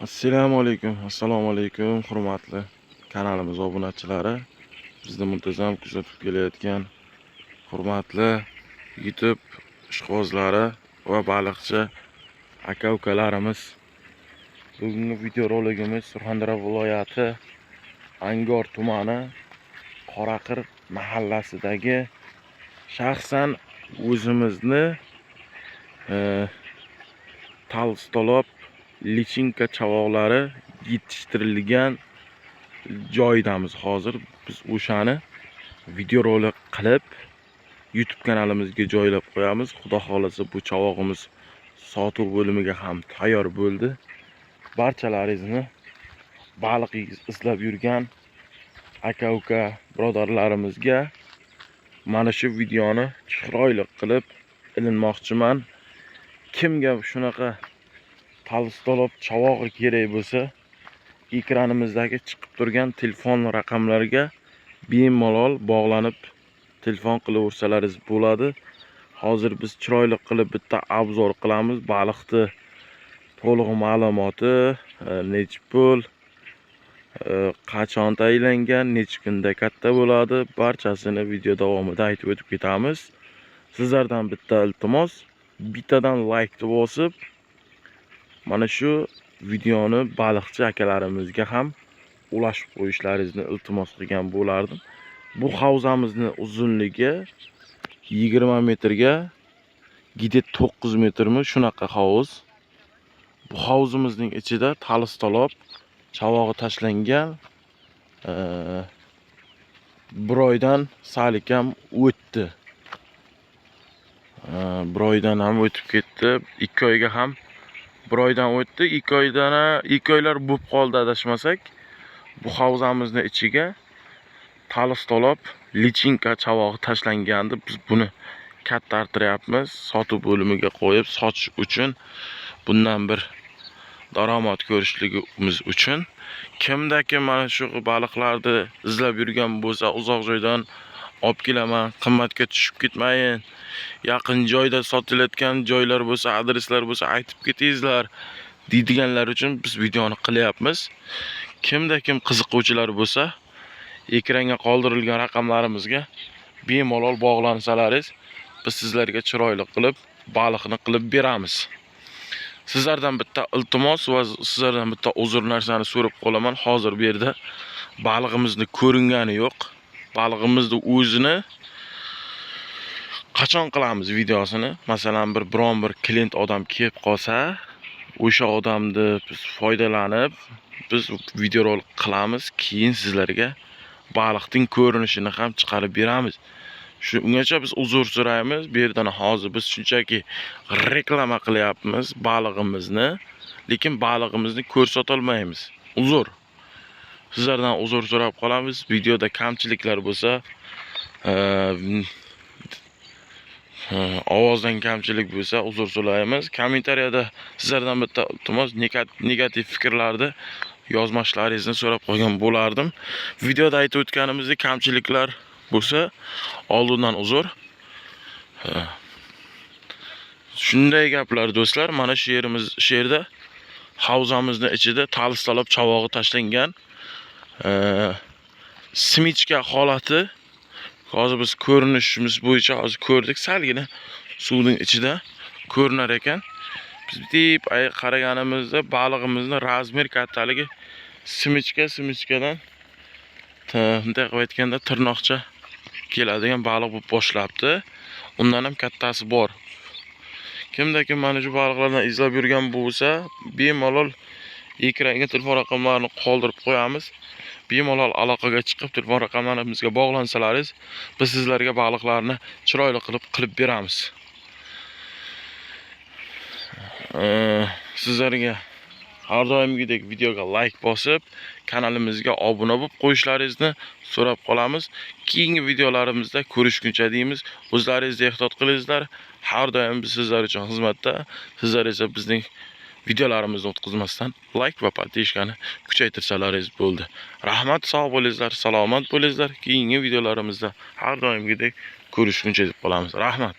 Assalomu alaykum, assalomu alaykum, hurmatli kanalimiz obunachilari, bizni muntazam kuzatib kelayotgan hurmatli YouTube ishqibozlari va baliqchi aka ukalarimiz. Bugungi videoroligimiz Surxondaryo viloyati Angor tumani Qoraqir mahallasidagi shaxsan o'zimizni толстолоб lichinka chavoqlari yetishtirilgan joydamiz. Hozir biz o'shani videorolik qilib, YouTube kanalimizga joylab qo'yamiz. Xudo xohlasa, bu chavog'imiz sotuv bo'limiga ham tayyor bo'ldi. Barchalaringizni baliq izlab yurgan aka uka birodarlarimizga mana shu videoni chiroyli qilib ilinmoqchiman. Kimga shunaqa толстолоб chavog'i kerak bo'lsa, ekranimizdagi chiqib turgan telefon raqamlariga bemalol bog'lanib, telefon qilaversalaringiz bo'ladi. Hozir biz chiroyli qilib bitta обзор qilamiz. Baliqni to'liq ma'lumoti, nechi pul, qachon tayinlangan, necha kunda katta bo'ladi, barchasini video davomida aytib o'tib ketamiz. Sizlardan bitta iltimos: bittadan laykni bosib, mana shu videoni baliqchi akalarimizga ham ulashib qo'yishlaringizni iltimos qilgan bo'lardim. Bu havzamizni uzunligi 20 metrga где-то 9 metrmi, shunaqa hovuz. Bu hovuzimizning ichida толстолоб chavog'i tashlangan. Bir oydan salikam o'tdi. Bir oydan ham o'tib ketdi. 2 oyga ham, bir oydan o'tdi. 2 oydan, 2 oylar bo'lib qoldi adashmasak. Bu havzamizni ichiga толстолоб lichinka chavog'i tashlangandi. Biz buni kattartiryapmiz. Sotuv bo'limiga qo'yib sotish uchun, bundan bir daromad ko'rishligimiz uchun. Kimda kim mana shu baliqlarni izlab yurgan bo'lsa, uzoq joydan olib kelaman, qimmatga tushib ketmayin, yaqin joyda sotilayotgan joylar bo'lsa, adreslar bo'lsa, aytib ketingizlar deydiganlar uchun biz videoni qilyapmiz. Kimda kim qiziquvchilar bo'lsa, ekranga qoldirilgan raqamlarimizga bemalol bog'lansalaringiz, biz sizlarga chiroyli qilib baliqni qilib beramiz. Sizlardan bitta iltimos va sizlardan bitta uzr narsani so'rab qolaman. Hozir bu yerda balig'imizni ko'ringani yo'q. Balig'imizni o'zini qachon qilamiz videosini? Masalan, bir biron bir klient odam kelib qolsa, o'sha odamni biz foydalanib, biz videorolik qilamiz, keyin sizlarga baliqning ko'rinishini ham chiqarib beramiz. Shu ungacha biz uzr so'raymiz. Bu yerdan hozir biz shunchaki reklama qilyapmiz balig'imizni, lekin balig'imizni ko'rsatolmaymiz. Uzr. Sizlardan uzr so'rab qolamiz. Videoda kamchiliklar bo'lsa, ovozdan kamchilik bo'lsa, uzr so'raymiz. Kommentariyada sizlardan bitta iltimos, negativ fikrlarni yozmashlaringizni so'rab qolgan bo'lardim. Videoda aytib o'tganimizdek kamchiliklar bo'lsa, oldindan uzr. Shunday gaplar, do'stlar. Mana shu yerimiz, shu yerda havzamizni ichida толстолоб chavog'i tashlangan. Семечка holati. Hozir biz ko'rinishimiz bo'yicha hozir ko'rdik, salgina suvning ichida ko'rinar ekan. Biz deb qaraganimizda balig'imizni размер kattaligi семечка, семечка dan bunday qilib aytganda, tirnoqcha keladigan baliq bo'lib boshlabdi. Undan ham kattasi bor. Kimda kim mana shu baliqlardan izlab yurgan bo'lsa, bemalol ekranga telefon raqamlarini qoldirib qo'yamiz. Bemalol aloqaga chiqib, telefon raqamlarimizga bog'lansalaringiz, biz sizlarga baliqlarni chiroyli qilib qilib beramiz. Sizlarga har doimgidek videoga layk bosib, kanalimizga obuna bo'lib qo'yishlaringizni so'rab qolamiz. Keyingi videolarimizda ko'rishguncha deymiz. O'zlaringizni ehtiyot qilingizlar. Har doim biz sizlar uchun xizmatda. Sizlar esa bizning videolarimizni o'tkazmasdan layk va подписка ni kuchaytirsalaringiz bo'ldi. Rahmat, sog' bo'lingizlar, salomat bo'lingizlar. Keyingi videolarimizda har doimgidek ko'rishguncha deb qolamiz. Rahmat.